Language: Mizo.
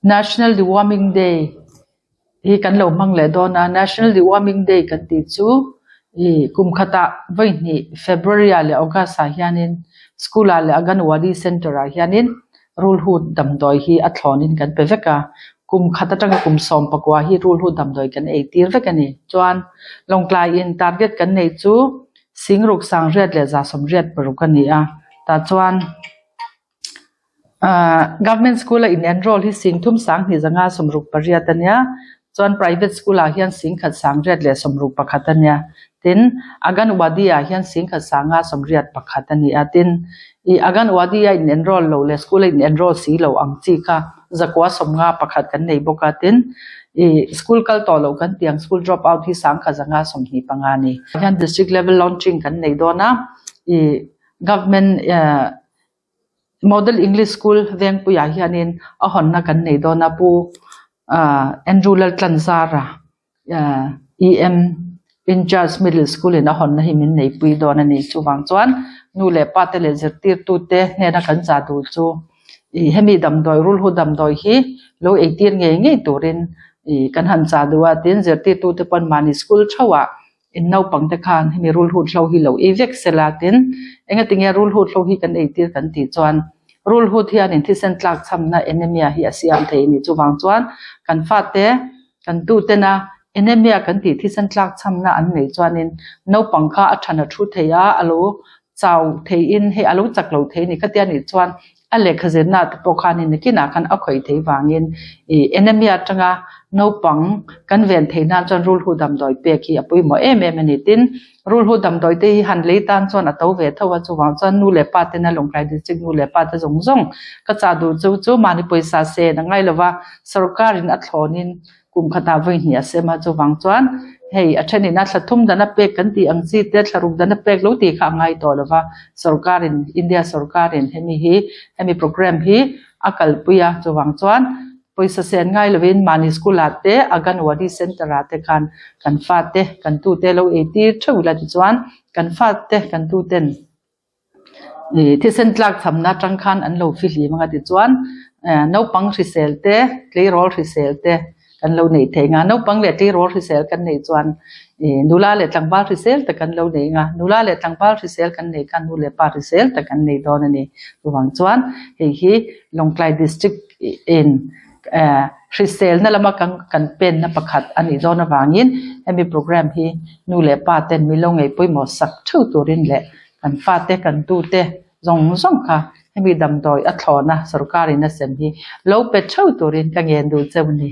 National Deworming Day hi kan lo hmang leh dawn a, National Deworming Day kan tih chu ih kum khatah vawi hnih February ah leh August ah hianin school ah leh Anganwadi Centre ah hianin rulhut damdawi hi a thlawnin kan pe vek a, kum khat atanga kum 19 hi rulhut damdawi kan ei tir vek a ni. Chuan Lawngtlai in target kan nei chu Singruk 8 leh 186 a ni a, tah chuan. Ahh government school a in enroll hi 3 2 5 68 a nia chuan private school ah hian 1 661 a nia tin anganwadi ah hian 1 581 a ni a tin ih anganwadi a in enroll loh leh school a in enroll si loh ang chi kha 951 kan nei bawk a tin ih school kal tawh loh kan tih ang school drop out hi 1125 a ni. Hian district level launching kan nei dawn a ih government ehh. Model English School Vengpuiah hianin a hawnna kan nei dawn a Pu ah Andrew Laltlanzara ah EM Incharge Middle School in a hawnna hi min neipui dawn a ni. Chuvang chuan nu leh pa te leh zirtirtute hnena kan zah duh chu ih hemi damdawi rulhu damdawi hi lo eitir ngei ngei turin ih kan han chah duh a tin zirtirtute pawn mahni school theuhah In naupang te khan hemi rulhut hlo hi lo ei vek sela tin engatinge rulhut hlo hi kan eitir kan tih chuan rulhut hianin thisen tlak chhamna anemia hi a siam thei a ni. Chuvang chuan kan fate kan tutena anemia kan tih thisen tlak chhamna an nei chuanin naupang kha a than a thu thei a, a lo chau theiin hei a lo chak lo thei a ni. Khatia nih chuan A lehkha zirna te pawh khanin nakinah khan a khawih thei vangin ih anemia atanga naupang kan ven theih nan chuan rulhu damdawi pek hi a pawimawh em em a ni. Tin, rulhu damdawi te hi han lei tan chuan a to ve tho a, chuvang chuan nu leh pa tena Lawngtlai District nu leh pa te zawng zawng ka chah duh chu chu mahni pawisa sen a ngai lova sorkarin a thlawnin Kum khatah vawi hnih a sem a, chuvang chuan hei a thenin a thla thum dan a pek kan tih ang chi te, thla ruk dan a pek lo tih kha a ngai tawh lo va, sorkarin, India sorkarin hemi hi, hemi program hi a kalpui a, chuvang chuan pawisa sen ngai lovin mahni school ah te, Anganwadi Centre ah te khan kan fate, kan tute lo eitir theuh ila tichuan kan fate, kan tuten. Ih thisen tlak chhamna atang khan an lo fihlim anga tichuan eh naupang hrisel te tleirawl hrisel te kan lo neih theih anga naupang leh tleirawl hrisel kan neih chuan ih nula leh tlangval hrisel tak kan lo nei anga nula leh tlangval hrisel kan neih khan nu leh pa hrisel tak kan nei dawn a ni chuvang chuan hei hi Lawngtlai district in eh hriselna lama kan kan penna pakhat a nih dawn avangin hemi program hi nu leh pa ten min lo ngei pawimawh sak theuh turin leh kan fate kan tute zawng zawng kha hemi damdawi a thlawna sorkarin a sem hi lo pe theuh turin ka ngen duh cheu a ni.